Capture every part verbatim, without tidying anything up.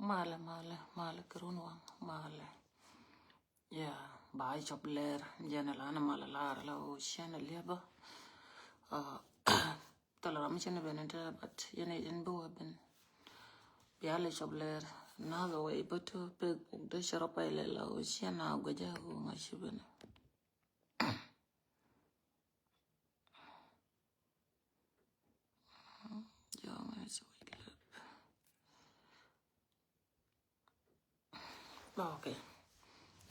Malɛ, malɛ, malɛ kɛ run waŋ, malɛ. Ya, ba cɔp lɛr, jɛn la na malɛ lar la o cɛn a liɛbä. Ah, tala ram cɛn ben te, but yɛn, yɛn bi wä ben. Bia lɛ cɔp lɛr, na the way, but Facebook de cɛ rɔ pay lɛ la o cɛn a guɛjɛ o ŋa ci ben. Okay.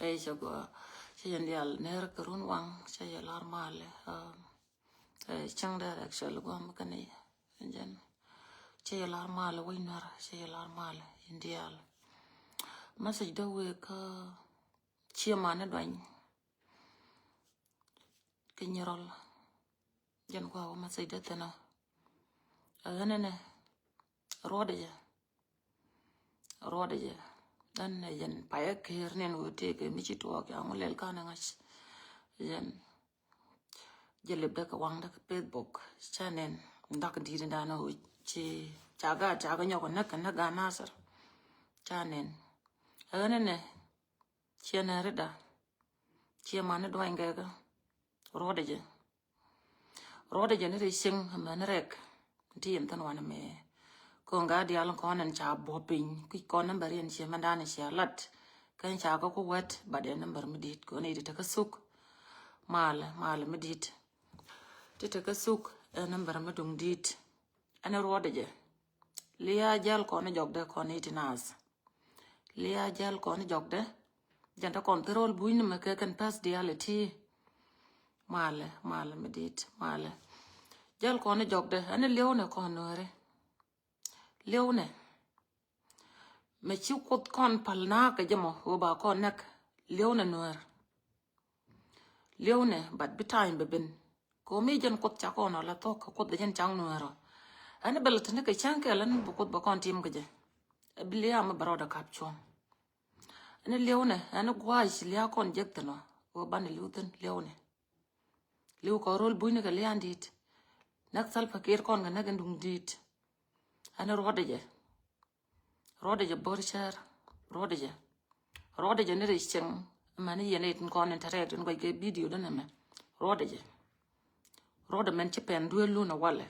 Ɛ cɛ gua, cɛ yɛn dial ner kɛ run waŋ, cɛ yɛ lar malɛ. Um, ɛ cɛŋ direction gua mi kani. Jɛn. Cɛ yɛ lar malɛ wec nuɛr, cɛ yɛ lar malɛ in dial. Message dɔ wek kä ciɛ mani duany. Kɛ nyirɔl. Jɛn kua wä message dä thin ɔ. Ɛ ɣän ɛnɛ ruɔdɛ jɛ. Ruɔdɛ jɛ. Ɣän ɛ jɛn payɛ ker nin wä tëëkɛ mi ci tuɔɔk ya ŋu lɛl kanɛ ŋa̱c. Jɛn jɛ lip dä kɛ waŋ dä kɛ Facebook. Ca nin dak di̱t dan ɔ ci ca ga ca ga nyɔk näk näk ga nasir. Ca nin. Ɛ ɣän ɛnɛ. Ciɛ nɛ ri da. Ciɛ mani duany gɛkä. Ruɔdɛ jɛ. Ruɔdɛ jɛ ni ri cieŋ mɛn rɛk. Ti yɛn thin wanɛ mɛ. Koŋ ga dial kɔn ɛn ca buɔ piny. Kui̱ kɔn number yɛn ciɛ mɛn dan ciɛ lat. Kɛn ca kä ku wɛt, but ɛ number mi dit. Kɔn iti tekä suk. Malɛ, malɛ mi dit. Ti tekä suk ɛ number mi duŋ dit. Ɛn ruɔdɛ jɛ. Lia jal kɔn jɔk dɛ kɔn iti nas. Lia jal kɔn jɔkdɛ. Jɛn ta kɔn thirol buny ni mɛ kɛ kɛn pass dial iti. Malɛ, malɛ mi dit, malɛ. Jal kɔn jɔkdɛ. Ani liw nɛ kɔn nuɛri. Liw nɛ. Mɛ ci kuth kɔn pal na kɛ jɛ mɔ wä ba kɔn nɛk. Liw nɛ nuɛr. Liw nɛ, but bi time bɛ ben. Komi jɛn kuth ca kɔn ala thok, kuth bɛ jɛn cak nuɛrɔ. Ani bɛ la tini kɛ cɛn kɛ lan bu kuth bɛ kɔn tim kɛ jɛ. Bi liya mi bɛ rɔɔdɛ kap cuɔŋ. Ani liw nɛ, ani guac liya kɔn jek thin ɔ. Wä banɛ liw thin, liw nɛ. Liw kɔ rol buny ni kɛ liya dit. Nɛk Salva Kiir kɔn kɛ nɛk in duŋ dit. Ani ruɔdɛ jɛ. Ruɔdɛ jɛ bor cär. Ruɔdɛ jɛ. Ruɔdɛ jɛ ni ri cieŋ. Mani yɛn it in kɔn in tɛrɛt in guac kɛ video dɛ nɛmɛ. Ruɔdɛ jɛ. Ruɔdɛ mɛn ci pɛn duel lun a walɛ.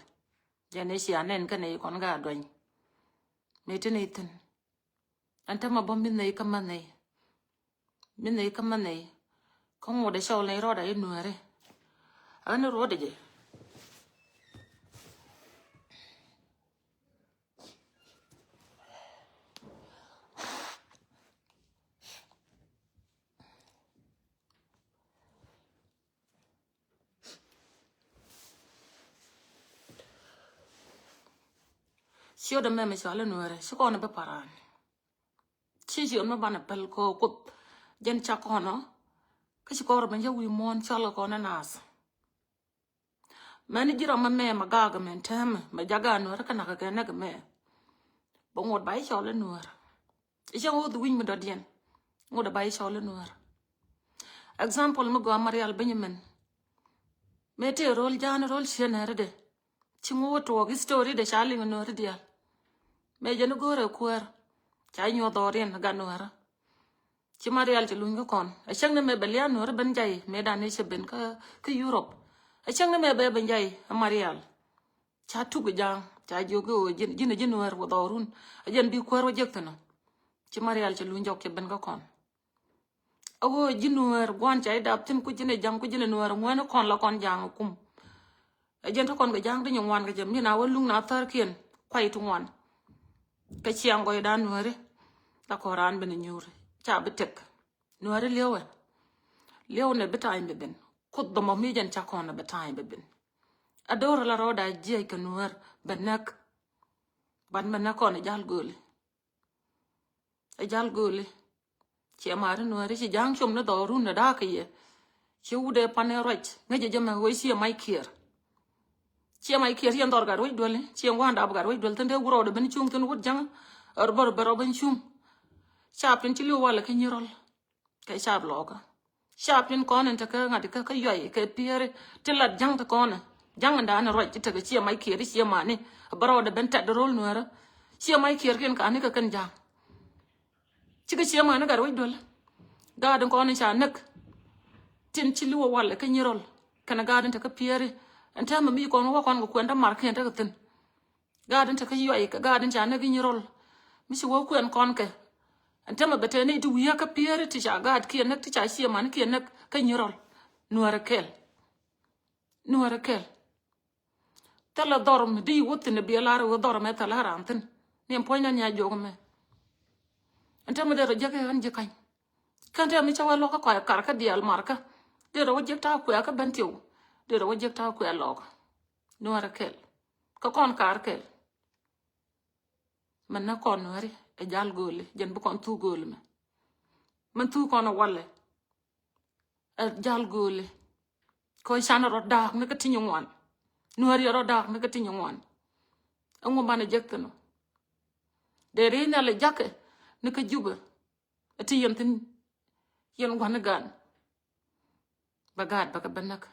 Jɛ ni cia nɛn kɛn i kɔn ga duany. Mɛ tin i thin. Ɛn tämɛ bä mi nɛy kä ma nɛy. Mi nɛy kä ma nɛy. Kä ŋuɔdɛ cɔl nɛy ruɔdɛ i nuɛri. Ani ruɔdɛ jɛ. Ciötdä mɛmɛ cɔal i̱ nuɛrɛ ci kɔn i̱ bi paran. Ci ciöt mi banɛ päl kɛ kuoth jɛn cak kɔn ɔ. Kä ci kɔn rɔ ben cä wi̱i̱ muɔ̱ɔ̱n cɔal kɛ kɔn i̱ naath. Mɛn ji̱ rɔ mɛ mɛ mɛ gaak mɛn täämɛ mɛ jaga nuɛrɛ kä nak kɛ nɛk mɛ. Bɛ ŋot ba i̱ cɔl i̱ nuɛrɛ. I̱ cä ŋot wi̱ny mi dɔ̱diɛn. Ŋot ba i̱ cɔl i̱ nuɛrɛ. Example mi gɔaa Marial Benjamin. Mëë tëë ro̱l ja̱a̱n ro̱l ciën nɛɛrädɛ. Ci ŋuɔ̱t tuɔɔk history dɛ ca liŋ nuääri diaal. Mëë jɛn i̱ go̱o̱rɛ kuäär ca nyuɔ̱th dhɔriɛn gat nuäärä. Ci Marial ci luny kä kɔn a cäŋ ni mëë bɛ lia̱a̱ nuääri ben jay mëë dan i̱ cɛ ben kä, kä Europe. A cäŋ ni mëë bɛ ben jay a Marial. Ca tuk i̱ ja̱a̱ŋ ca jiök i̱ ɣöö ji̱n, ji̱n, ji̱n nuäär wä dhɔrun. A jɛn bi kuäär wä jek thi̱n ɔ. Ci Marial ci luny jɔk cɛ ben kä kɔn. A ɣöö ji̱ nuäär gua̱n ca ji̱ dap thi̱n ku ji̱n ɛ ja̱ŋ ku ji̱n ɛ nuäär ŋuɛ̈ni kɔn la kɔn ja̱a̱ŋ ɛ kum. Ɛ jɛn te kɔn kɛ ja̱a̱ŋ ti nyin ŋuan kɛ jɛ mi na wä luŋ na thärkiɛn kuay ti ŋuan. Kɛ ciaŋ gɔydan nuääri la kɔn raan ben ɛ nyuuri ca bi tëk. Nuääri li̱ewɛ. Li̱ew nɛ bi ta̱a̱ny bi ben. Kuoth dhɔmɔ mi jɛn ca kɔn ɛ bɛ ta̱a̱ny bi ben. A do̱r la rɔɔda jiɛc kɛ nuäär bɛ näk. Ban bɛ näk kɔn ɛ jal gööli. Ɛ jal gööli. Ciɛ mari nuääri ci ja̱a̱ŋ com ni dhɔrun ni da̱a̱k kɛ yɛ. Ci wut ɛ pan ɛ ruac ŋäc ɛ jɛ mɛ wee ciɛ mac kiɛɛr. Ciɛ mac kiɛɛr ciɛ dhɔr gat wec duäli ciɛ ŋua̱a̱n dap gat wec duäl thi̱n dee wut rɔɔdɛ ben cuŋ thi̱n wut ja̱ŋ. Ɛ rɔ bär bär rɔ ben cuŋ. Caap tin ci li̱w walɛ kä nyi rɔl. Kɛ caap lɔɔkä. Caap tin kɔn in tekä ŋa̱t kä kä yuay kɛ piɛɛri tin lat ja̱ŋ ti kɔn in. Ja̱ŋ in da̱a̱n in ruac ti tekɛ ciɛ mac kiɛɛr ciɛ mani. Bä rɔɔdɛ ben tɛt ro̱l nuäärä. Ciɛ mac kiɛɛr kiɛn kani kɛ kɛn ja̱ŋ. Cikɛ ciɛ mani gat wec duel. Gaat in kɔn in ca näk. Tin ci liwä walɛ kä Nyirɔl kɛnɛ gaat in te kä Pieri. Ɛn täämɛ mi kɔn wä kɔn kɛ kuɛn dämaar kiɛn tekɛ thi̱n. Gaat in te kä Yuay kɛ gaat in ca näk kä Nyirɔl. Mi ci wä kuɛn kɔn kɛ. Ɛn täämɛ bɛ te ni ti wi̱i̱ kä Pieri ti ca gaat kiɛn näk ti ca ciɛ mani kiɛn näk kä Nyirɔl. Nuäärɛ kɛl. Nuäärɛ kɛl. Thilɛ dhɔr mi di wä thi̱n biɛ lar wä dhɔr mɛ thilɛ ran thi̱n. Ni ɛn puɔ̱ny na nia jiɔk mɛ. Ɛn täämɛ dee rɔ jiäk ɣän ji̱ ka̱ny. Kɛn täämɛ cä wä lɔkä kɔc kar kä diaal mar kä. Dee rɔ wä jiäk ta̱a̱ kuɛ kä ben tiw. Dee rɔ wä jiäk ta̱a̱ kuɛ lɔkä. Nuäärɛ kɛl. Kä kɔn kar kɛl. Mɛn nä kɔn Nuääri ɛ jal gööli jɛn bi kɔn thuk gööli mɛ. Mɛn thuk kɔn ɛ walɛ. Ɛ jal gööli. Kɔ can rɔ daak ni kä ti̱ny ŋuan. Nuääri rɔ daak ni kä ti̱ny ŋuan. Ɛŋu banɛ jek thi̱n ɔ. Dee ri nhial ɛ jakɛ ni kä Jubɛ. Ɛ ti yɛn thi̱n yɛn gua̱n ni gan. Bɛ gaat bɛ kɛ bä näk.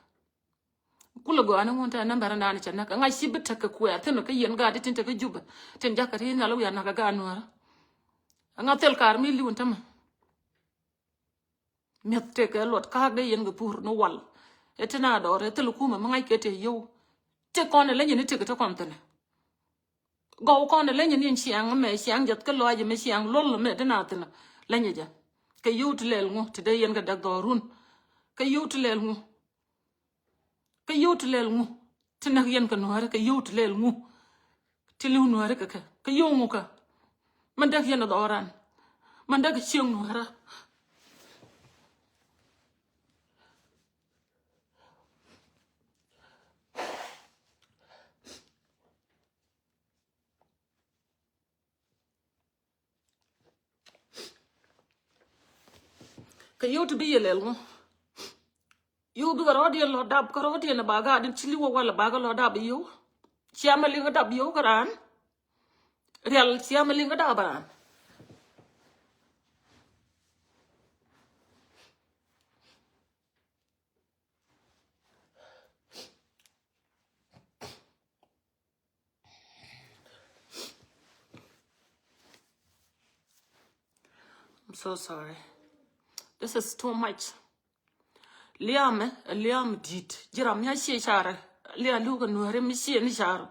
Kulɛ gɔaa ni ŋun te nambɛr in da̱a̱n cɛ näk ŋa̱c ci bi tekɛ kuɛɛr thi̱n kä yɛn gaat ti tin tekɛ Jubɛ tin jakä ri nhial wiaa näk ɛ gaat Nuäärä. Ŋa̱ thil kaar mi li̱w in tämɛ. Mi̱eth tekɛ luɔt ka̱a̱k dee yɛn kɛ pur ni wal. Ɛ ti na dɔɔr ɛ thil kumɛ mi ŋa̱c kɛ te yio̱w. Ti kɔn ɛ leny ni ti kɛ ti kɔn thi̱n. Gɔw kɔn ɛ leny ni ciaŋ mɛ ciaŋ jɛth kä lɔac mɛ ciaŋ luɔl mɛ ti na thi̱n. Leny jɛ kɛ yio̱w ti lɛl ŋu ti dee yɛn kɛ däk dhɔɔrun. Kɛ yio̱w ti lɛl ŋu. Kɛ yio̱w ti lɛl ŋu. Ti näk yɛn kɛ Nuääri kɛ yio̱w ti lɛl ŋu. Ti li̱w Nuääri kɛ kɛ kɛ yio̱w ŋu kä. Mɛn däk yɛn dhɔran. Mɛn däk cieŋ Nuäärä. Kɛ yio̱w ti bi yɛ lɛl ŋu. Yio̱w bikɛ rɔɔdiɛn lɔ dap kä rɔɔdiɛn ba gaat in ci li̱w wä walɛ ba kɛ lɔ dap yio̱w. Ciamɛ liŋ dap yio̱w kä raan. Rial ciamɛ liŋ dap raan. I'm so sorry. This is too much. Liamɛ, liam di̱i̱t. Ji̱ ram mi a cie carɛ. Lia li̱w kɛ Nuääri mi cie ni carɛ.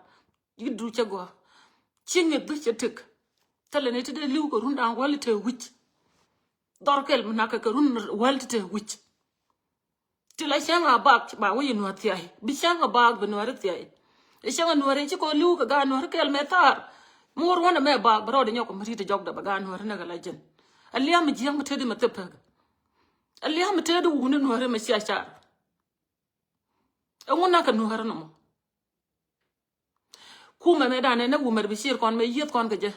Ji̱ duc cɛ gɔaa. Ci ŋi̱th duc cɛ tëk. Thilɛ ni ti dee li̱w kɛ run da̱a̱n wäl ti te wi̱c. Dhɔr kɛl mi nakɛ kɛ run wäl ti te wi̱c. Ti la cäŋ a bak ba wä yi Nuäär thiay. Bi cäŋ a bak bi Nuääri thiay. Ɛ cäŋ a Nuääri ci kɔ li̱w kɛ gaat Nuääri kɛl mɛ thaar. Mi wä ruɔ̱n ɛmɛ bak bɛ rɔɔdɛ nyɔk mi ri̱t jɔkdɛ bɛ gaat Nuääri nɛ kɛ la jɛn. Ɛ liam mi jiäŋ mi tëëdi mi thipɛk. Ɛ liam mi tëëdi wuni Nuääri mi cia car. Ɛŋu nak kɛ Nuääri nɔmɔ. Kumɛ mɛ danɛ nɛ wumɛr bi ciir kɔn mɛ yieth kɔn kɛ jɛ.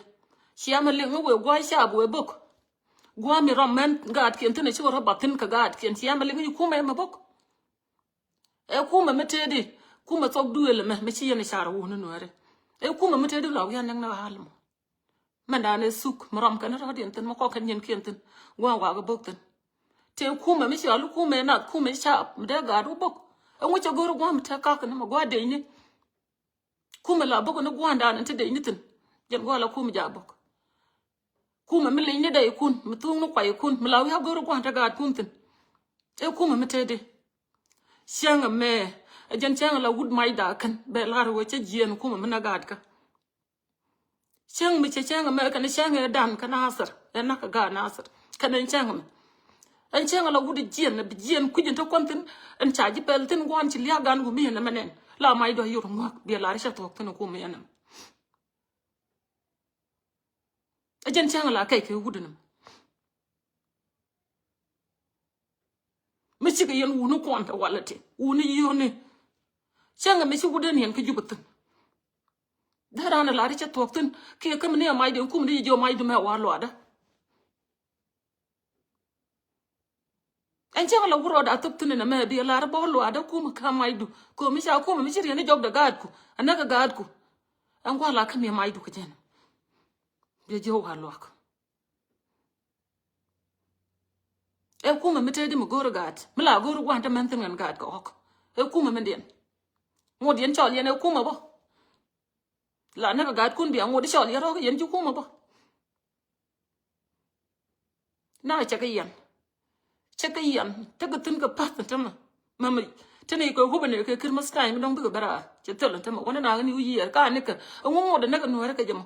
Ciamɛ liŋ wee gua̱a̱c caap wee bok. Gua̱a̱ mi rɔm mɛn gaatkiɛn thin ɛ cikɛ rɔ bath thin kɛ gaatkiɛn ciamɛ liŋ yi kumɛ mɛ bok. Ɛ kumɛ mi tëëdi kumɛ thok duëël mɛ mi ci yɛn car wuni Nuääri. Ɛ kumɛ mi tëëdi lɔk yɛn liŋ ni ɣa̱l mɔ. Mɛn danɛ thuk mi rɔm kɛn rɔ̱diɛn thin mi kɔk kɛn yɛn kiɛn thin gua̱a̱ wakä bok thin. Tëë kumɛ mi ci ɣa̱l kumɛ nath kumɛ caap mi dee gaat wä bok. Ɛ ŋucɛ go̱r gua̱a̱ mi tɛk kak ni mɛ gua̱a̱ dec ni. Kumɛ la bok ni gua̱a̱ndan in te dec ni thi̱n. Jɛn gua̱a̱ la kumɛ jaak bok. Kumɛ mi leny ni dɛy kun mi thuŋ ni kuay kun mi la wi̱i̱ a go̱r gua̱a̱n te gaatkun thi̱n. Ɛ kumɛ mi tëëdi. Cäŋ ɛmɛ ɛ jɛn cäŋ la wut macda kɛn bɛ lar wee cä jiɛɛn kumɛ mi na gaatkä. Cäŋ mi cɛ cäŋ ɛmɛ kɛn cäŋ ɛ dan kä Nasir ɛ nak kä gaat Nasir kɛn ɛn cäŋ ɛmɛ. Ɛn cäŋ la wut jiɛn bi jiɛn kui̱c in te kuɔn thi̱n ɛn ca ji̱ pɛl thi̱n gua̱n ci lia̱a̱ gan wumi ɛn ɛmɛ nɛn la mac dɔ̱ yor ŋuak biɛ lar cɛ thuɔ̱k thi̱n ɛ kumɛ ɛn ɛmɛ. Ɛ jɛn cäŋ la kɛc kɛ wut ɛn ɛmɛ. Mi cikɛ yɛn wuni kuɔn kɛ walɛ ti wuni yio̱ni. Cäŋ mi ci wut ɛn yɛn kä Jubɛ thi̱n. Dee raan ɛ lar cɛ thuɔ̱k thi̱n kiɛ kä mi ni ɛ macdu kum di jiɔ macdu mɛ wa luaadä. Ɛn cäŋ la wut rɔɔdɛ a thop thi̱n ɛn ɛmɛ bi ɛ lar bä luaadä kum kä macdu. Komi ca kum mi ci riɛn ni jɔkdɛ gaatku ɛ näk ɛ gaatku. Ɛn gua̱a̱ la kä mi ɛ macdu kä jɛn. Bi ɛ jiɔ wa luak. Ɛ kumɛ mi tëëdi mi go̱o̱r gaat mi la go̱o̱r gua̱a̱n te mɛn thi̱n ɣän gaat kɛ ɣɔ̱k. Ɛ kumɛ mi diɛn ŋot yɛn cɔl yɛn ɛ kumɛ bä. La näk ɛ gaatkun bia ŋot i̱ cɔl yɛn rɔ̱k yɛn ji̱ kumɛ bä. Na cɛ kɛ yɛn. Cɛ kɛ yɛn. Tekɛ thi̱n kɛ pa̱th tämɛ. Mɛmɛ. Tini kɛ hupɛ ni kɛ Christmas time dɔ̱ŋ bikɛ bɛ raar. Cɛ thil tämɛ. Wänɛ na ni wi̱i̱ yiɛɛr ka nikɛ. Ɛŋu ŋot ɛ näk ɛ Nuäärä kɛ jɛ mɔ.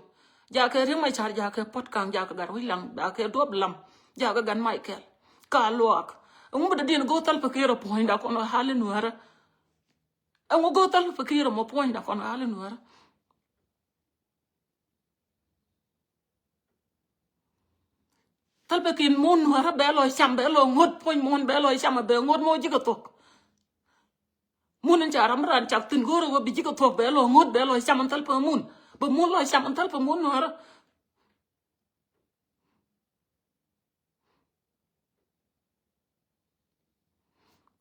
Jakɛ Riek Machar, jakɛ Puot Kaŋ, jakɛ Gatwec Laŋ, jakɛ Duɔp Lam, jakɛ Gat Michael. Ka luaak. Ɛŋu bi dee diɛn go̱o̱r Salva Kiir ɛ puɔ̱nydɛ kɔn ɛ hali Nuäärä. Ɛŋu go̱o̱r Salva Kiir ɛ mɔ puɔ̱nydɛ kɔn ɛ hali Nuäärä. Salva Kiir mun Nuäärä bɛ lɔ cam, bɛ lɔ ŋot puɔ̱ny mun, bɛ lɔ cam, bɛ ŋot mɔ ji̱ kɛ thuɔ̱k. Mun in ca ram ran cak thi̱n go̱o̱rä wä bi ji̱ kɛ thuɔ̱k, bɛ lɔ ŋot, bɛ lɔ cam in Salva mun. Bɛ mun lɔ cam in Salva mun Nuäärä.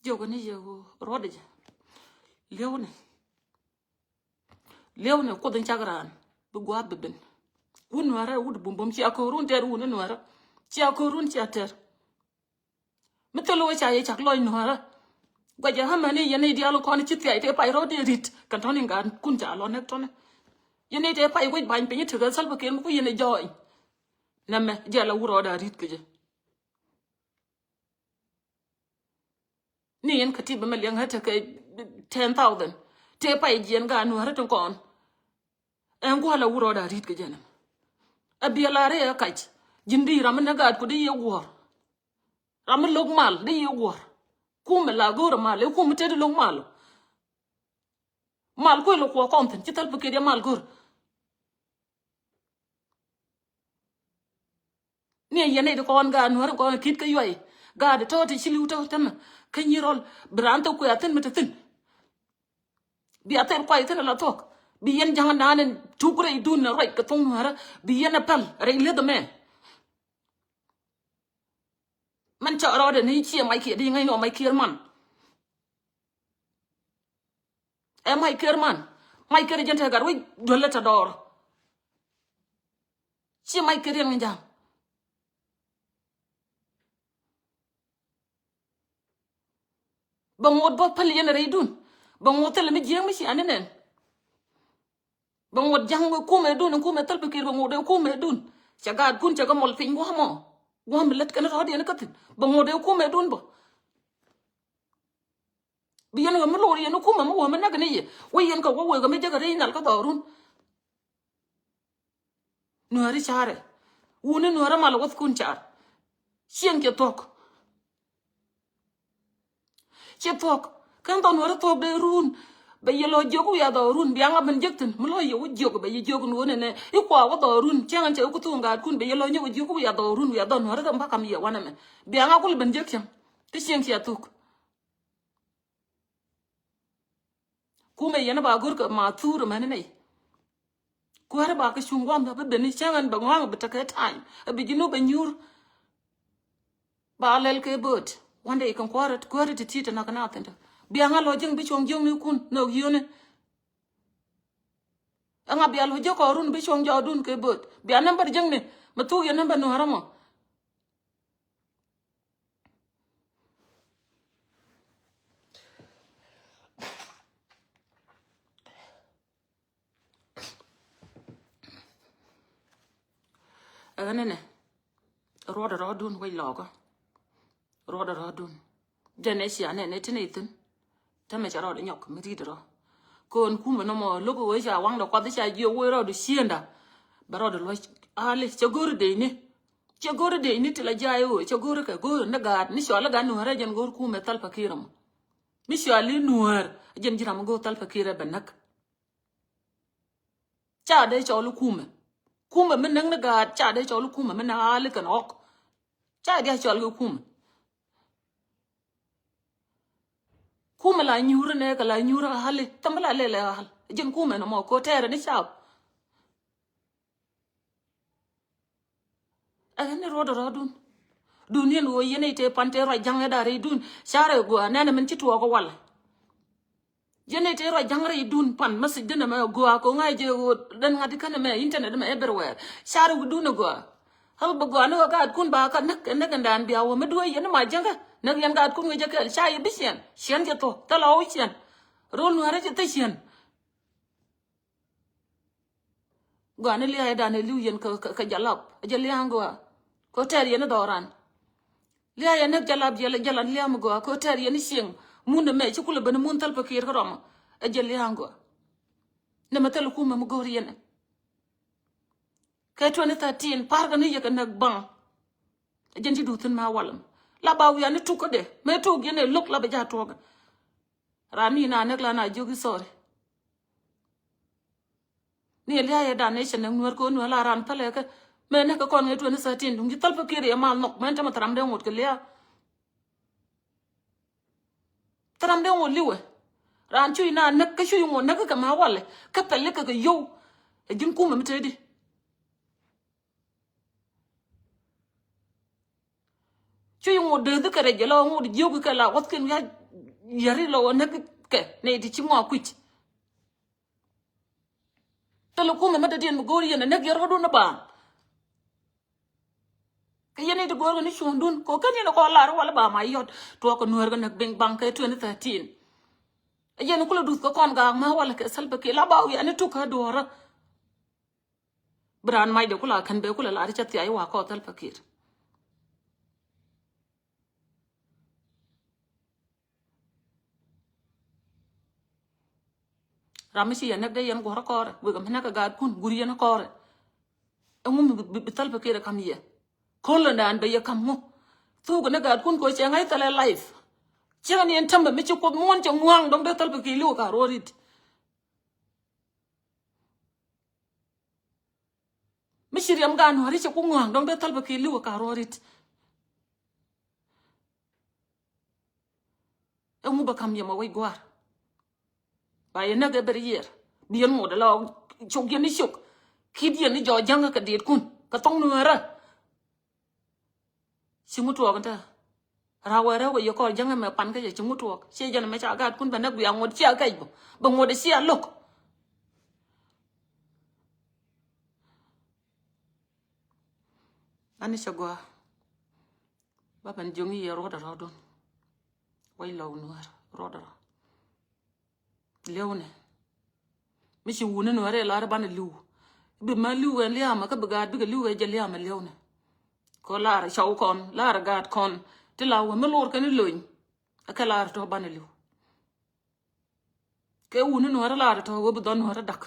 Jiök ni yɛ ruɔ̱t jɛ. Li̱ew ni. Li̱ew ni Kuoth in cak raan. Bi gua̱a̱th bi ben. Wun Nuäärä wut bumbum cia ko̱o̱run tɛr wun in Nuäärä. Cia ko̱o̱run cia tɛr. Mi thil wä ca yɛ cak lɔc Nuäärä. Guacɛ hämɛ ni yɛn i̱ diaal kɔn ci thiac tëë pay rɔ̱ dee rit. Kɛn tɔ̱ni ŋa̱a̱n kun ca lɔ nɛk tɔ̱ni. Yɛn i̱ tëë pay wec bany piny i̱ tekɛ Salva Kiir mi ku yɛn i̱ jɔɔny. Nɛmɛ jiɛl a wurɔɔda rit kɛ jɛ. Ni yɛn kä ti bä mɛ liɛŋ hɛ tekɛ ten thousand. Tëë pay jiɛn gaat Nuäärä tin kɔn. Ɛn gua̱a̱l a wurɔɔda rit kɛ jɛ nɛmɛ. A biɛl a rɛy a kac. Ji̱n di ram mi nɛ gaatku di yɛ guɔ̱ɔ̱r. Ram mi lo̱k mal di yɛ guɔ̱ɔ̱r. Kumɛ la go̱o̱r mal, ɛ kumɛ te di lo̱k mal. Mal kuec lɔ kuɔ kɔn thi̱n, ci Salva Kiir yɛ mal go̱o̱r. Ni a yɛn nɛy ti kɔn gaat Nuäärä kɔn ki̱t kä yuay. Gaat tɔ̱ ti ci li̱w tɔ̱ tämɛ. Kä nyi rɔl, bi raan thok kuɛ a thi̱n mi te thi̱n. Bi a thil kuay thi̱n a la thuɔ̱k. Bi yɛn ja̱ŋ naan in tuk rɛy dun a ruac kɛ thoŋ Nuäärä. Bi yɛn a päl rɛy li̱eth ɛmɛ. Mɛn cɔɔr rɔɔdɛ ni ciɛ Mac Kiɛr di ŋäcni ɔ Mac Kiɛr man. Ɛ Mac Kiɛr man. Mac Kiɛr jɛn te gat wi̱c duel lɛ te dɔɔr. Ci Mac Kiɛr yɛn ŋä ja̱ŋ. Bɛ ŋot bä päl yɛn rɛy dun. Bɛ ŋot thilɛ mi jiäŋ mi cia ni nɛn. Bɛ ŋot ja̱ŋ wä kumɛ dun, kumɛ Salva Kiir bɛ ŋot wä kumɛ dun. Cɛ gaatkun cɛ kɛ mɔl piny gua̱a̱mɔ. Gua̱a̱m lät kɛn rɔ̱diɛn kä thi̱n. Bɛ ŋot wä kumɛ dun bä. Bi yɛn wä mi lo̱r yɛn kumɛ mi wä mi näk ni yɛ. Wä yɛn kɛ wä wëë kɛ mi jek rɛy nhal kä dhɔrun. Nuääri carɛ. Wuni Nuäärä mal wäthkun car. Cieŋ cɛ thuɔ̱k. Cɛ thuɔ̱k. Kɛn dhɔ Nuäärä thuɔ̱k dee run. Bɛ yɛ lɔ jiök wiaa dhɔ run. Bia ŋa ben jek thi̱n. Mi lɔ yɛ wä jiök bɛ yɛ jiök nuɔ̱ɔ̱n ɛnɛ. I̱ kua wä dhɔ run. Cieŋ cɛ wä kuthun gaatkun bɛ yɛ lɔ nyɛ wä jiök wiaa dhɔ run. Wiaa dhɔ Nuäärä dhɔ mpaka mi yɛ wanɛ mɛ. Bia ŋa kul ben jek cieŋ. Kä cieŋ cɛ thuk. Kumɛ yɛn ba go̱r kɛ ma thur mɛn nɛy. Kuäärä ba kɛ cuŋ guam ba bi ben cäŋ ɛn bɛ ŋɔaŋ bi tekɛ time. Ɛ bi ji̱ nu bɛ nyuur. Ba lɛl kɛ bööt. Wandɛ ikɛn kuäärä, kuäärä ti ti te nak na thin te. Bia ŋa lɔ ji̱ŋ bi cuɔ̱ŋ ji̱ŋ ni kun nɔ yio̱ni. Ɛŋa bia lɔ ji̱ kɔɔrun bi cuɔ̱ŋ jɔɔdun kɛ bööt. Bia nɛmbär ji̱ŋ ni. Mɛ thuk yɛ nɛmbär Nuäärä mɔ. Ɛn nɛnɛ ruɔdɛ rɔɔdun wec lɔɔkä. Ruɔdɛ rɔɔdun. Jɛn ɛ cia nɛnɛ ti nɛy thi̱n. Tämɛ cɛ rɔɔdɛ nyɔk mi ri̱t rɔ. Kɔn kumɛ nɔmɔ lo̱k wee ca waŋdɛ kuath ca jiök wee rɔɔdɛ ciënda. Bɛ rɔɔdɛ luɔc ali cɛ go̱ri dee ni. Cɛ go̱ri dee ni ti la jay wee cɛ go̱ri kɛ go̱ri ni gaat ni cɔal ni gaat Nuäärä jɛn go̱ri kumɛ Salva Kiir mɔ. Mi cɔal i̱ Nuäär jɛn ji̱ ram mi go̱o̱r Salva Kiir ɛ bɛ näk. Ca dee cɔl i̱ kumɛ. Kumɛ mi näk ni gaat ca dee cɔl i̱ kumɛ mi näk ali kɛn ɣɔk. Ca dee cɔl i̱ kumɛ. Kumɛ la nyuuri nɛ kɛ la nyuuri ali thäm la lɛl ɛ al. Jɛn kumɛ nɔmɔ ko tɛɛrɛ ni cap. Ɛ ni ruɔdɛ rɔɔdun. Dun yɛn ɣöö yɛn ɛ te pan te ruac ja̱ŋ ɛ da̱r rɛydun. Carɛ gua nɛnɛ min ci tuɔɔk ɛ wal. Yɛn ɛ te ruac ja̱ŋ rɛydun pan message dinɛ mɛ gua kɛ ŋa̱c jɛ ɣöö den ŋa̱t känɛ mɛ internet mɛ everywhere. Carɛ wi̱dun ɛ gua. Ɣä bɛ gua ni ɣä gaatkun ba kä näk näk ɛn daan bia wä mi duee yɛn ma jäŋä. Näk yɛn gaatkun ŋäc jɛ kɛɛl ca yɛ bi ciɛn. Ciɛn jɛ thuɔ̱k thilɛ ɣä wä ciɛn. Rol Nuäärä jɛ thil ciɛn. Gɔaa ni lia̱a̱ dan ɛ li̱w yɛn kä, kä, kä jalap. Ɛ jɛ lia̱a̱ gɔaa. Kä tɛɛr yɛn i̱ dhɔran. Lia̱a̱ yɛ näk jalap, jɛ la, jɛ la lia̱a̱ mi gɔaa kɛ tɛr yɛn i̱ cieŋ. Mun ɛmɛ ci kulɛ ben mun Thalpa Kiir kärɔmɔ. Ɛ jɛ lia̱a̱ gɔaa. Nɛmɛ thil kumɛ mi go̱o̱r yɛn ɛ. Kɛ twenty thirteen, parkɛ ni yɛ kɛ näk baŋ. Ɛ jɛn ci duuthin ma walɛ mɛ. La ba wiaa ni tuk kädɛ. Mëë tuk yɛn ɛ lo̱k la bɛ ja̱ tuɔɔkɛ. Raan ni na näk la na jiök i̱ sorry. Ni lia̱a̱ yɛ dan nɛ cɛ näk Nuäär kɛ ɣöö Nuäär la raan pälɛ kɛ. Mëë näk kɛ kɔn ŋɛ twenty thirteen duŋ ji̱ Thalpa Kiir yɛ mal nhɔk mɛn tämɛ thäram dee ŋot kɛ lia̱a̱. Thäram dee ŋot li̱wɛ. Raan cuc na näk kä cuc ŋot näk kɛ ma walɛ kä pɛli kɛ kɛ yio̱w. Ɛ ji̱n kumɛ mi tëëdi. Cuc ŋot dee dhi kɛ rɛc jɛ la ŋot jiök kɛ la wäthkin ya yäri la wä näk kɛ nɛy ti ci ŋɔak kui̱c. Thilɛ kumɛ mi dee diɛn mi go̱o̱r yɛn ɛ näk yɛ rɔ̱dun ɛ baaŋ. Kɛ yɛn i̱ ti go̱o̱r kɛ ni cuɔ̱ŋdun kɛ kɛn yɛn ɛ kɔn lar walɛ ba ma yɔt tuɔɔk kɛ Nuäär kɛ näk biŋ baŋ kɛ twenty thirteen. Ɛ yɛn kulɛ duth kɛ kɔn gaak ma walɛ kɛ Thalpa Kiir la ba wiaa ni tuk kä duɔ̱ɔ̱rä. Bi raan macdɛ kula kän bee kula lar cä thiac wa kɔ Thalpa Kiir. Ram mi ci yɛn näk dee yɛn guɔ̱rä kɔrɛ wek mi näk kɛ gaatkun gur yɛn kɔrɛ. Ɛŋu mi bi, bi, bi Thalpa Kiir kam yɛ. Kolondan bɛ yɛ kam ŋu. Thuk ni gaatkun ko cɛ ŋa̱c thɛlɛ life. Cɛ ni ɛn tɛmbɛ mi ci Kuoth muɔ̱n cɛ ŋua̱a̱ŋ dɔ̱ŋ dee Thalpa Kiir li̱w ka ruɔ̱rit. Mi ci riɛm gaat Nuääri cɛ ku ŋua̱a̱ŋ dɔ̱ŋ dee Thalpa Kiir li̱w ɛ ka ruɔ̱rit. Ɛŋu bɛ ka̱m yɛ mɛ wec gua̱a̱r. Ba yɛ näk ɛ bɛr yiɛɛr bi yɛn ŋot ala cok yɛn i̱ cok. Ki̱t yɛn i̱ jɔɔc jäŋä kɛ dietkun kɛ thɔŋ Nuäärä. Ci ŋut tuɔɔk in te. Rawɛ rɛw kɛ yɛ kɔr jäŋä mɛ pan kä yɛ ci ŋut tuɔɔk ci jɛn mɛ ca gaatkun bɛ näk bia ŋot cia kɛc bä bɛ ŋot cia lo̱k. Ani cɛ gɔaa. Ba ben jiöŋ yɛ ruɔt rɔɔdun. Wec lɔw Nuäär ruɔt rɔ. Liɛwnɛ. Mi ci wuni Nuäär ɛ lar banɛ li̱w. Bi ma li̱w ɛn liaamä kä bi gaat bikɛ li̱w ɛ jɛ liaamä liɛwnɛ. Kɔ lar cɔw kɔn lar gaat kɔn ti la wä mi lor kɛn ilony. Ɛ kɛ lar tɔ banɛ li̱w. Kɛ wuni Nuäär lar tɔ wä bi dhɔn Nuäär dak.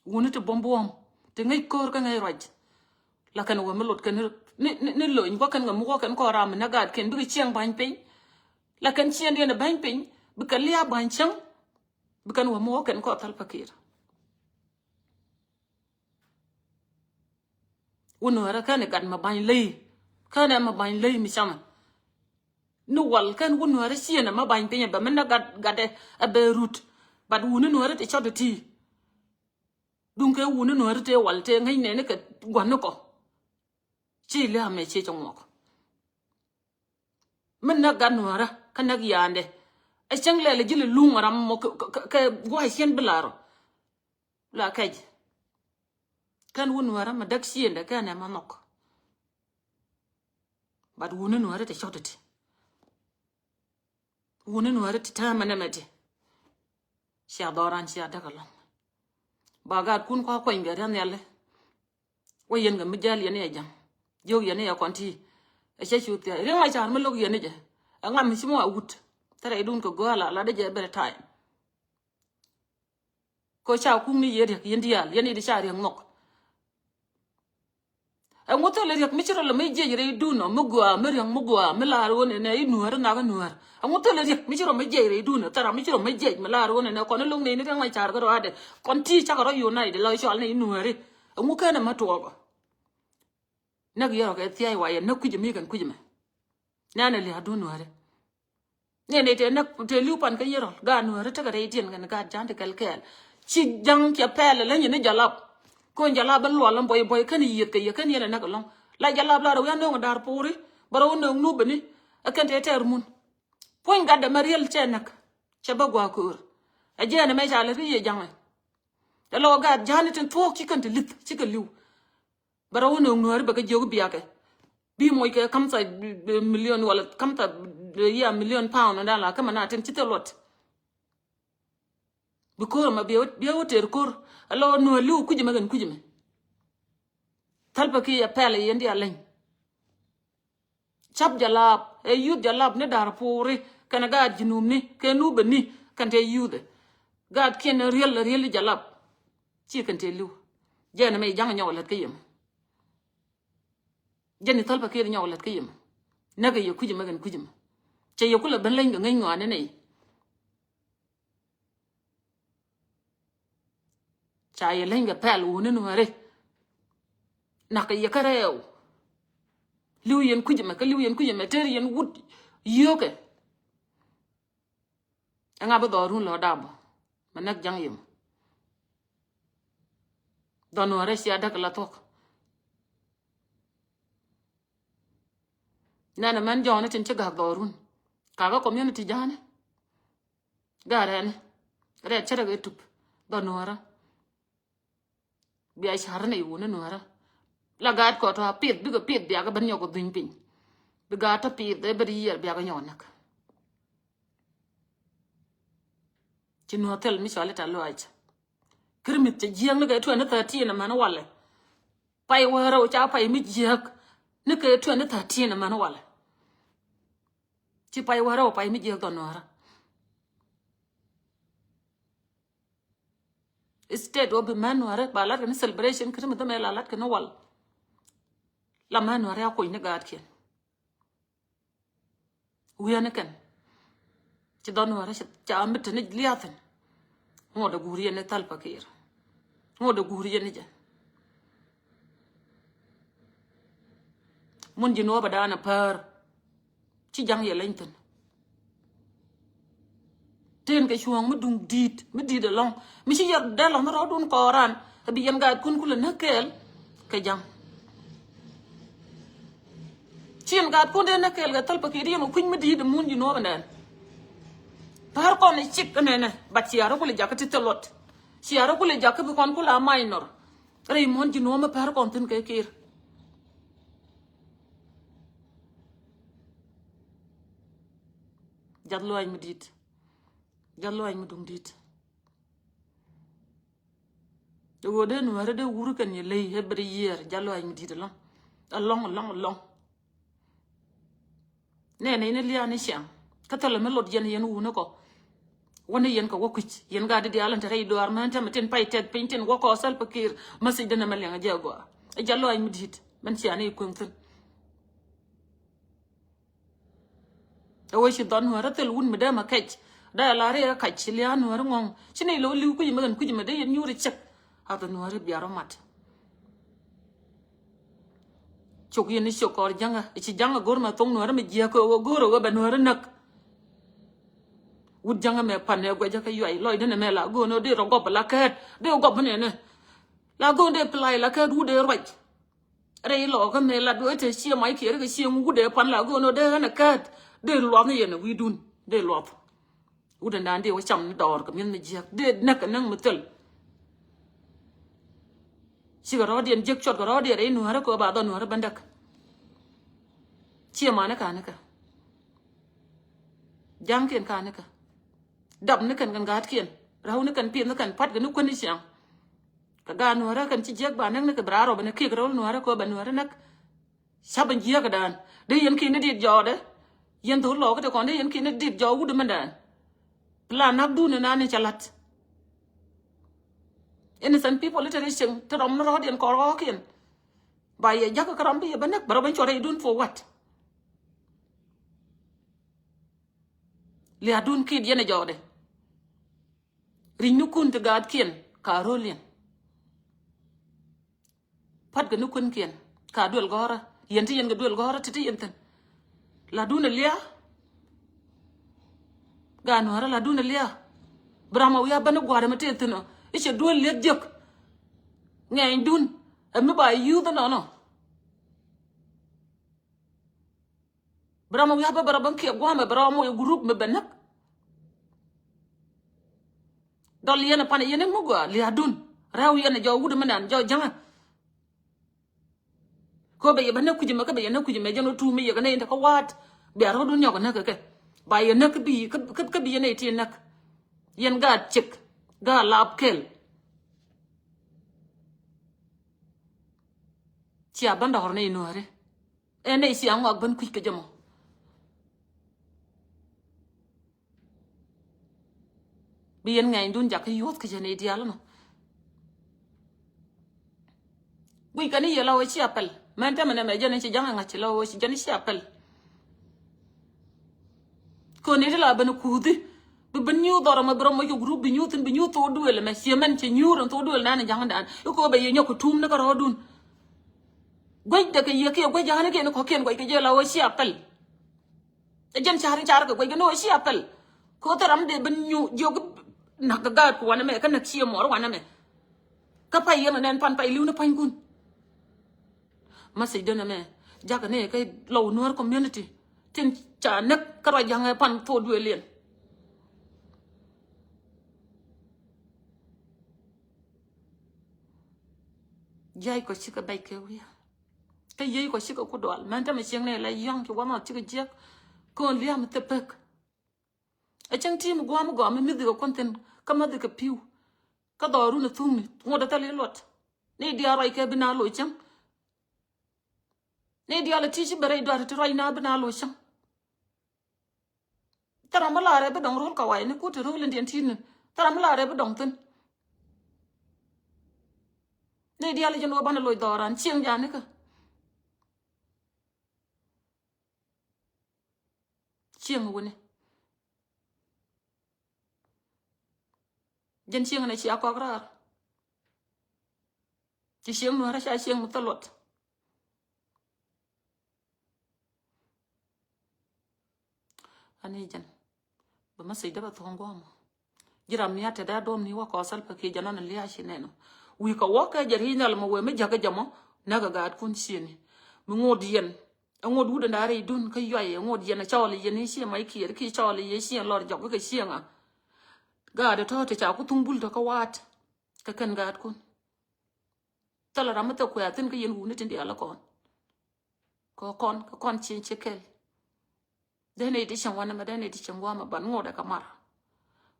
Wuni ti buɔ̱m buɔ̱m ti ŋäc ko̱r kä ŋäc ruac. La kɛn wä mi lot kɛn ni, ni, ni lony guɔ kɛn ŋä mi guɔ kɛn kɔn ram mi na gaat kɛn bikɛ cieŋ ba̱ny piny. La kɛn cieŋ diɛn ba̱ny piny bikɛ lia̱a̱ ba̱ny cäŋ. Bikɛn wä mi guɔ kɛn kɔn Thalpa Kiir. Wä Nuäärä kɛn i̱ gat mi ba̱ny ley kɛn ɛ mi ba̱ny ley mi camɛ. Ni wal kɛn wä Nuäärä ciënɛ mi ba̱ny piny ɛ bɛ mi na gat gat ɛ bɛ rut. But wuni Nuäärä ti cɔt ɛ ti. Duŋ kɛ wuni Nuäärä tëë wal tëë ŋäcnɛ ni kɛ gua̱n ni kɔ. Ci lia̱a̱ mɛ ciɛ cɛ ŋuɔk. Mi näk gat Nuäärä kä näk ya̱a̱ndɛ. Ɛ cäŋ lɛl ji̱ lɛ luŋ ram mɔ kɛ, kɛ, kɛ, kɛ gua̱a̱c cien bi la̱r ɔ. La kɛc. Kɛn wun Nuäärä mɛ däk ciëndɛ kɛn ɛ mɛ nhɔk. But wuni Nuäärä ti cɔt ti. Wuni Nuäärä ti täämɛ nɛmɛ ti. Cia dhɔran cia däk alɔŋ. Ba gaatkun kua kuany gɛ riath nhiali. Wä yɛn kɛ mi jäl yɛn iɛ ja̱ŋ. Jiök yɛn iɛ kɔn ti. Ɛ cɛ cu thia̱a̱c riŋ la ca̱r mi lo̱k yɛn i̱ jɛ. Ɛ ŋam mi ci mi wa wut. Thɛrɛ idun kɛ gööl a la dee jɛ bɛrɛ ta̱a̱. Ko ca kuk ni yɛ riɛk yɛn diaal yɛn i̱ di ca riɛk nhɔk. Ɛŋu thilɛ riɛk mi ci rɔ lɛ mi jiɛc rɛy dun ɔ mi gɔaa mi riɛk mi gɔaa mi laar ɣöö nɛnɛ i̱ Nuäär i̱ nhak i̱ Nuäär. Ɛŋu thilɛ riɛk mi ci rɔ mi jiɛc rɛy dun ɔ thil ram mi ci rɔ mi jiɛc mi laar ɣöö nɛnɛ kɔn i̱ lo̱ŋ nɛy ni riɛk ŋa̱c ca̱r kä rɔaadɛ kɔn ti cakɛ rɔ unite lɔ i̱ cɔal ni i̱ Nuääri. Ɛŋu kenɛ ma tuɔɔk ɔ. Näk yɛ rɔ kɛ thia̱a̱c wa yɛ näk kui̱c mi kɛn kui̱c mɛ. Nɛnɛ lia̱a̱ dun Nuääri. Ni ni te näk te li̱w pan kä yirɔl gaat Nuääri tekɛ rɛy tiɛn kɛn gaat ja̱a̱n ti kɛl kɛɛl. Ci ja̱ŋ cɛ pɛl lä nyin ni jalap. Kon jalap ben lual lä buɔy buɔy kän yieth kɛ yɛ kän yɛn ɛ näk ɛlɔ̱ŋ. La jalap la rɛ wi̱i̱ a no̱o̱ŋ da̱r puuri bä rɛ wä no̱o̱ŋ nubäni. Ɛ kɛn te tɛɛr mun. Puɔ̱ny gatdɛ mɛ riɛl cɛ näk. Cɛ bä gua̱a̱ köör. Ɛ jiɛɛn ɛmɛ ca lät kä yɛ ja̱ŋɛ. Ɛ lɔ gaat ja̱a̱n tin thuɔ̱ɔ̱k ci kän ti li̱th cikɛ li̱w. Bɛ rɔ wä no̱o̱ŋ Nuääri bɛ kɛ jiök biakɛ. Bi moc kɛ kamtha million wala kamtha ya million pound dan la kä mɛ na tin ci thil luɔt. Bi ko̱r ɛmɛ bi wä ter ko̱r. Ɛ lɔ Nuäär li̱w kui̱c ɛmɛ kɛn kui̱c ɛmɛ. Thalpa Kiir ɛ pɛl ɛ yɛn diaal leny. Cap Jalap, ɛ youth Jalap ni Darpuri kɛnɛ gaat Junubni kɛ Nubini kɛn tɛ youth. Gaatkiɛn riel riel Jalap. Ci kɛn tɛ li̱w. Jɛn ɛmɛ Ja̱ŋ nyɔk lät kä yɛ mɔ. Jɛn i̱ Thalpa Kiir nyɔk lät kä yɛ mɔ. Näk kɛ yɛ kui̱c ɛmɛ kɛn kui̱c ɛmɛ. Cɛ yɛ kulɛ ben leny kɛ ŋäc ŋɔaani nɛy. Ca yɛ leny kɛ pɛl wuni Nuääri. Nak kɛ yɛ kä rɛɛw. Li̱w yɛn kui̱c ɛmɛ kä li̱w yɛn kui̱c ɛmɛ, tër yɛn wut yio̱o̱kɛ. Ɛŋa bi dhɔrun lɔ dap bä mɛ näk Ja̱ŋ yɛ mɔ? Dhɔr Nuäärä cia däk la thuɔ̱k. Nɛnɛ mɛn jɔɔni tin ci gak dhɔrun. Kakä community ja̱a̱ni. Gaa rɛni rɛt cä rɛ kɛ tup dhɔr Nuäärä. Bia car ni wuni Nuäärä. La gaat kɔ tɔ a pith bikɛ pith biakɛ ben nyɔk kɛ dhuny piny. Bi gaat tɔ pith ɛ bɛ di yiɛr biakɛ nyɔk näk. Ci Nuäär thil mi cɔali ta lɔac. Kir mith cɛ jiɛɛŋ ni kɛ twenty thirteen ɛmɛn walɛ. Pay wäärä wä ca pay mi jiääk ni kɛ twenty thirteen ɛmɛn walɛ. Ci pay wäärä wä pay mi jiääk dhɔr Nuäärä. Instead wä bi män Nuäärä ba lat kɛ ni celebration kir mith ɛmɛ la lat kɛ ni wal. La män Nuäärä a kuny ni gaatkiɛn. Wi̱i̱ ni kɛn. Ci dhɔr Nuäärä ci ca mi te ni lia̱thin. Ŋot a guur yɛn ni Thalpa Kiir. Ŋot a guur yɛn ni jɛ. Mun ji̱ Nuɔ̱ɔ̱p a da̱a̱n a päär. Ci Ja̱ŋ yɛ leny thi̱n. Tëën kɛ cuɔ̱ɔ̱ŋ mi duŋ di̱i̱t mi di̱i̱t ɛlɔ̱ŋ mi ci yɛr dee lɔ̱ŋ mi rɔɔdun kɔɔran. Ɛ bi yɛn gaatkun kulɛ näk kɛɛl kɛ Ja̱ŋ. Ci yɛn gaatkun dee näk kɛɛl kɛ Thalpa Kiir yɛn kɛ kui̱ny mi di̱i̱t ɛ muun ji̱ Nuɔ̱ɔ̱p ɛnɛn. Päär kɔn ɛ cik ɛnɛnɛ bat cia rɔ kulɛ jakä ti thil luɔt. Cia rɔ kulɛ jakä bi kɔn kulɛ a minor. Rɛy muɔ̱n ji̱ Nuɔ̱ɔ̱p mi päär kɔn thi̱n kɛ Kiir. Jath luaac mi di̱i̱t. Jath luaac mi duŋ di̱i̱t. Ɣöö dee Nuäärä dee wur kɛn yɛ ley every year jath luaac mi di̱i̱t ɛlɔ̱ŋ. Ɛlɔ̱ŋ, ɛlɔ̱ŋ, ɛlɔ̱ŋ. Nɛnɛ in lia̱a̱ ni ciaŋ kä thilɛ mi lot yɛn yɛn wuni kɔ. Wä ni yɛn kɛ wä kui̱c yɛn gaat di diaal in te rɛy duaar män tɛmɛ tin pay tɛth piny tin wä kɔ Salva Kiir message dɛn ɛmɛ liɛŋ a jiɛ gɔaa. Ɛ jath luaac mi di̱i̱t mɛn cia ni kueŋ thi̱n. Ɛ wee ci dhɔn Nuäärä thil wut mi dee ma kɛc. Dee la ri ɛ kac ci lia̱a̱ Nuäärä ŋɔ̱ŋ ci nɛy lo̱ li̱w kui̱c mi kɛn kui̱c mi dee yɛn nyuur ɛ cɛk. Ath Nuäärä biarɔ mat. Cok yɛn ni cok kɔr Ja̱ŋä ci Ja̱ŋä go̱r mɛ thoŋ Nuäärä mi jiäk kɛ ɣöö go̱r ɛ ɣöö bɛ Nuäärä näk. Wut Ja̱ŋä mɛ pan ɛ guɛcä kä yuay lɔcdä nɛ mɛ la go̱o̱n ɣöö dee rɔ gɔp la kɛɛt dee gɔp nɛnɛ. La go̱o̱n dee pilay la kɛɛt wut dee ruac. Rɛy lɔɔkä mëë lat wee te ciɛ mac kiɛ rikɛ ciɛ ŋu wut dee pan la go̱o̱n ɔ dee ɣän ɛ käät dee luath ni yɛn ɛ wi̱i̱dun dee luath. Wut ɛ naan dee wä cam ni dɔɔr kɛ mi̱eth mi jiäk dee näk kɛ näk mi thil. Cikɛ rɔɔdiɛn jiäk cuɔt kɛ rɔɔdiɛn rɛy Nuäärä kɛ ɣöö ba dhɔn Nuäärä bändäk. Ciɛ mani ka̱n ni kɛ. Ja̱ŋkiɛn ka̱n ni kɛ. Dap ni kɛn kɛn ga̱a̱tkiɛn räw ni kɛn pi̱eth ni kɛn pa̱t kɛ ni kuän ni ciaŋ. Kɛ gaat Nuäärä kɛn ci jiäk ba näk ni kɛ bi raar rɔ bi ni kiɛk rɛw Nuäärä kɛ ɣöö bɛ Nuäärä näk. Ca̱p in jiäkädan dee yɛn ki̱n ni dit jɔɔdɛ. Yɛn thok lɔɔkä ti kɔn dee yɛn ki̱n ni dit jɔɔk wut mɛndan. Plan näkdun in naan in cɛ la̱t. Innocent people i̱ te ri cieŋ te rɔm ni rɔɔdiɛn kɔn rɔɔkiɛn. Ba yɛ ja̱kä kä ram bi yɛ bä näk bɛ rɔ ben cuɔt rɛydun for what? Lia̱a̱dun ki̱i̱t yɛn ɛ jɔɔdɛ. Ri̱cnikun ti gaatkiɛn ka ro̱liɛn. Pa̱tkɛ ni kuänkiɛn ka duel gɔ̱rä yɛn ti yɛn kɛ duel gɔ̱rä ti ti yɛn thi̱n. La̱tdun ɛ lia̱a̱. Gaat Nuäärä la̱tdun ɛ lia̱a̱. Bi ram ɛ wi̱i̱ a ben i̱ gua̱a̱r ɛmɛ tëë thi̱n ɔ i̱ cɛ duel lieth jiäk. Ŋɛɛnydun ɛ mi ba yuuth ɛnɔnɔ. Bi ram ɛ wi̱i̱ a bä bɛ rɔ ben kiɛ gua̱a̱mɛ bɛ rɔ moc ɛ group mi bɛ näk. Dɔl yɛn ɛ pan yɛn ɛ mi gɔaa lia̱a̱dun. Räw yɛn ɛ jɔɔk wut ɛmɛndan jɔɔk Ja̱ŋä. Kɛ ɣöö bɛ yɛ bä näk kui̱c ɛmɛ kä bɛ yɛ näk kui̱c ɛmɛ jɛn ɣöö tuumi yɛ kɛ nɛy in te kä wa̱a̱t. Bia rɔ̱dun nyɔk ɛ näk kɛ kɛ ba yɛ näk kä bi kä bi yɛ nɛy ti näk. Yɛn gaat ciek gaat lap kɛl. Cia bä dɔ̱r nɛy Nuääri. Ɛn nɛy cia ŋɔak ben kui̱c kɛ jɛ mɔ. Bi yɛn ŋɛɛnydun jakä yuɔth kɛ jɛ nɛy diaal ɛnɔ. Guic kɛn i̱ yɛ la ɣöö cia pɛl. Mɛn tɛmɛ nɛmɛ jɛn i̱ ci ja̱ŋ ɛ ŋa̱c ci la ɣöö ci jɛn i̱ cia pɛl. Kön i̱ ti la ben kuuthi. Bi ben nyuuth dhɔr ɛmɛ bi rɔm mɔ ci group bi nyuuth thin bi nyuuth thok duëël ɛmɛ. Ciɛ mɛn ci nyuur ɛn thok duëël nan ɛ ja̱ŋ dan. I̱ kö bɛ yɛ nyɔk kɛ tuum ni kärɔɔdun. Guecdɛ kɛ yɛ kiɛ guec ja̱a̱ni kiɛn kɔ̱kiɛn guec kɛ jɛ la ɣöö cia pɛl. Ɛ jɛn ca̱r in ca̱r kɛ guec kɛ ni ɣöö cia pɛl. Kɛ ɣöö thil ram dee ben nyu jiök näk kɛ gaat ku wanɛ mɛ kä näk ciɛ muɔɔr wanɛ mɛ. Kä pay yɛn ɛ nɛn pan pay li̱w ni panykun. Message den ɛmɛ jakä ni kɛ Lɔw Nuäär community tin ca näk kä ruac ja̱ŋɛ pan thok duëëliɛn. Jiac kɔ cikɛ bɛc kɛ wi̱i̱. Kä yiey kɔ cikɛ ku dual mɛn tämɛ cieŋ ni la yɔ̱ŋ ci wanɔ cikɛ jiäk. Kön lia̱a̱ mi thil pek. Ɛ cäŋ ti̱i̱ mi gua̱a̱m mi gɔaa mi mi̱th kɛ kuɔn thi̱n kä mäth kɛ pi̱w. Kä dhɔɔrun ɛ thuŋni ŋot ɛ thil i̱ luɔt. Ni diaal ruac kɛ bi na loc cäŋ. Ni diaal ɛ ti̱i̱ ci bɛ rɛy duaar ti ruac na bi na loc cäŋ. Thil ram mi laarɛ bi dɔŋ ro̱l kaway ni kut ti ro̱l in diɛn ti̱i̱t ni. Thil ram mi laarɛ bi dɔŋ thi̱n. Ni diaal jɛn wä banɛ loc dhɔran cieŋ janikä. Cieŋ wuni. Jɛn cieŋ ni cia kɔk raar. Ci cieŋ nuäärä ca cieŋ mi thil luɔt. Ani jɛn bɛ message dee bɛ thuɔ̱ŋ guɔ̱mɔ. Ji̱ ram mi a te dee duɔ̱m ni wä kɔɔth Salva Kiir jɛ nɔn lia̱a̱ ci nɛn ɔ. Wi̱i̱ kɛ wä kɛ jɛ ri̱i̱c nhial mɔ wee mi jakä jɛ mɔ näk ɛ gaat kun ciëni. Mi ŋot yɛn ɛ ŋot wut ɛ da̱a̱ rɛy dun kä yuay ɛ ŋot yɛn ɛ cɔɔl yɛn i̱ ciɛ mac Kiir ki cɔɔl yɛ ciɛ lɔr jɔk kɛ ciɛ ŋa. Gaat ɛ tɔ̱ te ca ku thuŋ bul tɔ̱ kä wa̱a̱t. Kɛ kɛn gaatkun. Thilɛ ram mi thil kuɛ̈ɛ̈ thi̱n kä yɛn wuni tin diaal ɛ kɔn. Kɛ kɔn kɛ kɔn cieŋ ciɛ kɛl. Dee nɛy ti cieŋ wanɛ mɛ dee nɛy ti cieŋ gua̱a̱mɛ ban ŋotdɛ kɛ mar.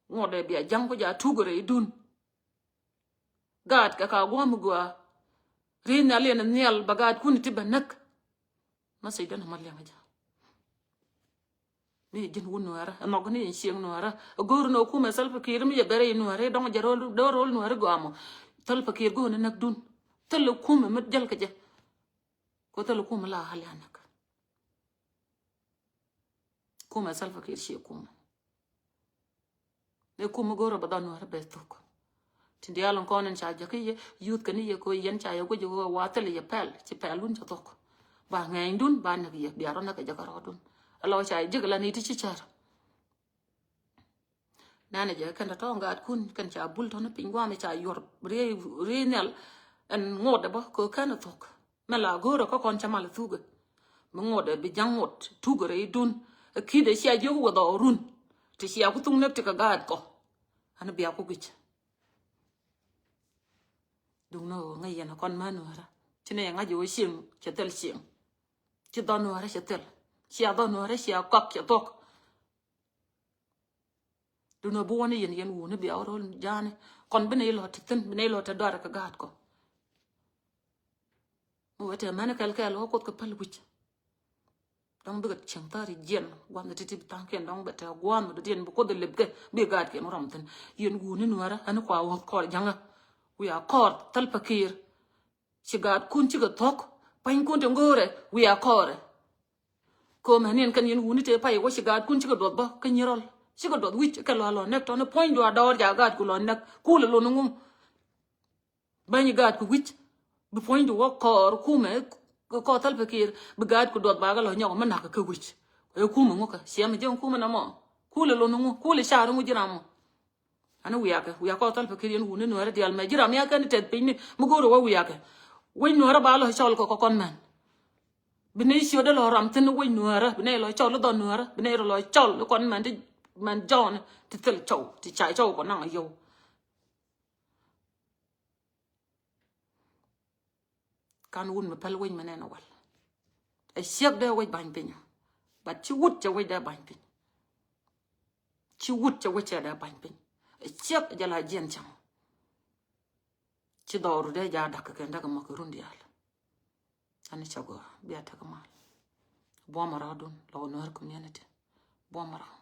Ŋotdɛ bia ja̱ŋ ku ja̱ tuk rɛy dun. Gaatkɛ ka gua̱a̱mɛ gɔaa. Ri̱i̱n nhial yɛn nhial bɛ gaatkun ti bɛ näk. Message dɛn ɛmɔ liɛŋ a ja̱. Mi ji̱n wun nuäärä ɛ nhɔk ni in cieŋ nuäärä ɛ go̱o̱r ni ɛ kumɛ Salva Kiir mi yɛ bɛrɛ in nuäärä dɔŋ jɛ ro̱l dee ro̱l nuäärä gɔamɔ. Salva Kiir go̱o̱r ni näk dun thil ɛ kumɛ mi jäl kɛ jɛ. Ko thil ɛ kumɛ la hali a näk. Kumɛ Salva Kiir ciɛ kumɛ. Ni kum mi go̱o̱rä bɛ dhɔn nuäärä bɛ thuk. Tin diaal in kɔn in ca jäk i̱ yɛ yuth kɛn i̱ yɛ ko yɛn ca yɛ guic i̱ ɣöö wa thil i̱ yɛ pɛl ci pɛl wun ca thuk. Ba ŋɛɛny dun ba näk yɛ bia rɔ näk kɛ jäk rɔɔdun. Ala wä ca yɛ ji̱k la ni ti ci cär. Nɛnɛ jɛ kɛn tɔ̱ tɔ̱ ŋgaatkun kɛn ca bul tɔ̱ ni piny guam i̱ ca yuɔr riey riey nhial. Ɛn ŋot ɛ bä kɛ kɛn thuk. Mɛ la go̱o̱rä kä kɔn cä mal thukɛ. Mi ŋuɔt ɛ bi ja̱ŋ ŋuɔt tukɛ rɛy dun. Ɛ ki̱t ɛ cia jiök wä dhɔɔrun. Ti cia ku thuk näk ti kɛ gaat kɔ. An bia ku guic. Duŋ ni ɣöö ŋäc yɛn ɛ kɔn män nuäärä ci nɛ ŋa̱c ɣöö cieŋ cɛ thil cieŋ. Ci dhɔn nuäärä cɛ thil cia dhɔn nuäärä cia kɔk cɛ thuɔk. Duundɛ bi wä ni yɛn yɛn wuni bia wä ro̱l ja̱a̱ni. Kɔn bi nɛy lɔ ti thi̱n bi nɛy lɔ ti dɔarɛ kɛ gaatkɔ. Mi wee tɛ mɛni kɛl kɛl wä kuoth kɛ päl wi̱c. Dɔ̱ŋ bikɛ cieŋ thäri jiɛn gua̱n ti ti bi tha̱a̱ŋkiɛn dɔ̱ŋ bɛ tɛ gua̱n mi dɔ̱diɛn bi kuoth lip kɛ bi gaatkiɛn wä rɔm thi̱n. Yɛn wuni nuäärä ɛn kua wäth kɔɔr ja̱ŋä. Wiaa kɔɔr Salva Kiir. Ci gaatkun cikɛ thuɔ̱k pua̱nykun ti ŋo̱o̱rɛ wiaa kɔɔrɛ. Ko̱o̱mɛ niɛn kɛn yɛn wuni tëë pay wä ci gaatkun cikɛ duɔth bä kä nyi rɔl cikɛ duɔth wi̱c kɛ lɔ lɔ nɛk tɔni puɔ̱nydu a dɔɔr ca gaatku lɔ nɛk kulɛ lon ŋu. Bäny gaatku wi̱c bi puɔ̱nydu wä kɔɔr kumɛ kɔɔr Salva Kiir bi gaatku duɔth bakɛ lɔ nyɔk mi nak kä wi̱c. Ɛ kumɛ ŋu kä ciɛm jiɛn kumɛ na mɔ kulɛ lon ŋu kulɛ car ŋu ji̱ ram mɔ. Ani wiakɛ wiakɛ kɔɔr Salva Kiir yɛn wuni nuäärä diaal mɛ ji̱ ram ya kɛn tɛth piny ni mi go̱o̱rɛ wä wiakɛ. Wec nuäärä ba lɔ cɔl kɔ kɔn mɛn. Bi nɛy ciötdä lɔ ram thi̱n wec nuäärä bi nɛy lɔ cɔl i̱ dhɔn nuäärä bi nɛy lɔ cɔl i̱ kɔn mɛn ti mɛn jɔɔn ti thil cɔw ti ca cɔw kɔ naŋ a yɔw. Kan wun mi päl wec mi nɛn a wal. Ɛ ciek dee wec ba̱ny piny. But ci wut cɛ wec dee ba̱ny piny. Ci wut cɛ wec cɛ dee ba̱ny piny. Ɛ ciek jɛ la jiɛn cam. Ci dhɔru dee ja dak kɛ kɛn dak mɔ kɛ run diaal. Ani cɛ gɔaa bia tek mal. Buɔ̱mɛ rɔ̱dun lɔ Nuer community. Buɔ̱mɛ rɔ̱.